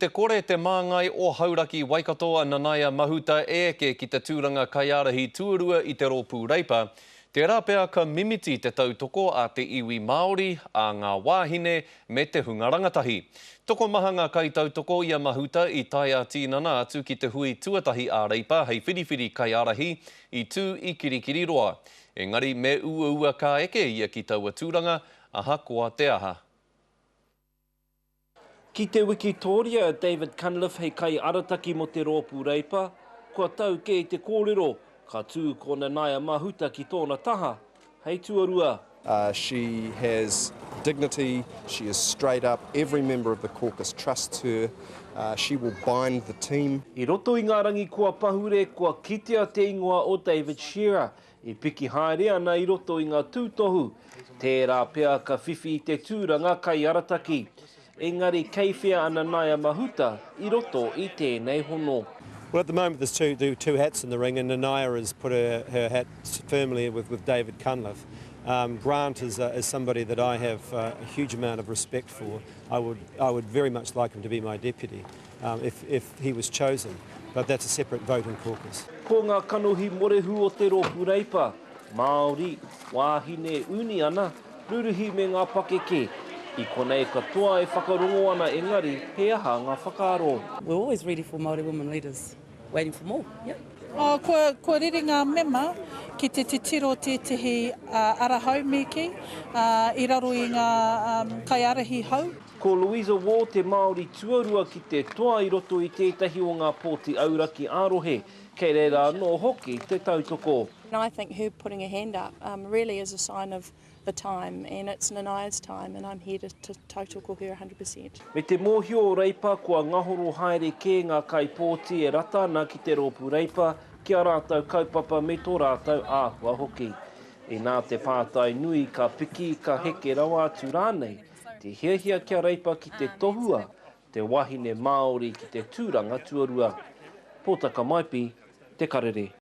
Te kore te māngai o Hauraki Waikato a Nanaia Mahuta e eke ki te tūranga kaiārahi tuarua i te Rōpū Reipa, tērā pea ka mimiti te tautoko a te iwi Māori, a ngā wāhine me te hunga rangatahi. Tokomaha ngā kaitautoko i a Mahuta i tae ā-tīnana atu ki te hui tuatahi ā-Reipa hei whiriwhiri kaiārahi i tū i Kirikiriroa. Engari me uaua ka eke ia ki taua tūranga, ahakoa te aha. Ki te wikitōria a David Cunliffe hei kaiarataki mō te Rōpū Reipa, kua tau kē te kōrero, ka tū ko Nanaia Mahuta ki tōna taha, hei tuarua. She has dignity, she is straight up, every member of the caucus trusts her, she will bind the team. I roto i ngā rangi kua pahure, kua kitea te ingoa o David Shearer E piki haere ana i roto i ngā tūtohu, tērā pea ka whiwhi i te tūranga kaiarataki. Engari kei whea a Nanaia Mahuta i roto i tēnei hono? Well at the moment there's two, two hats in the ring and Nanaia has put her, her hat firmly with, with David Cunliffe. Um, Grant is, uh, is somebody that I have uh, a huge amount of respect for. I would, I would very much like him to be my deputy um, if, if he was chosen. But that's a separate vote in caucus. Ko ngā kanohi morehu o te Rōpū Reipa, Māori, wāhine, uniana, ruruhi me ngā pakeke. I konei katoa e whakarongo ana engari he aha ngā whakaaro? We're always ready for Māori women leaders, waiting for more, yeah. Oh, kua, kua rere ngā mema ki te titiro tētehi ara haumi ki, i raro i ngā kaiārahi hou. Ko Louisa Ward te Māori tuarua ki te toa i roto i tētahi o ngā pōti auraki ā-rohe, kei reira anō hoki te tautoko. And I think her putting her hand up really is a sign of the time and it's Nanaia's time and I'm here to to tautoko her 100%. Me te mōhio o Reipa kua ngahoro haere kē ngā kaipōti e rata ana ki te Rōpū Reipa, ki ā rātou kaupapa me tō rātou āhua hoki. Inā te pātai nui ka piki, ka heke rawa atu rānei Te hiahia kia reipa ki te tohua te wahine Māori ki te tūranga tuarua. Pōtaka Maipi, Te Karere.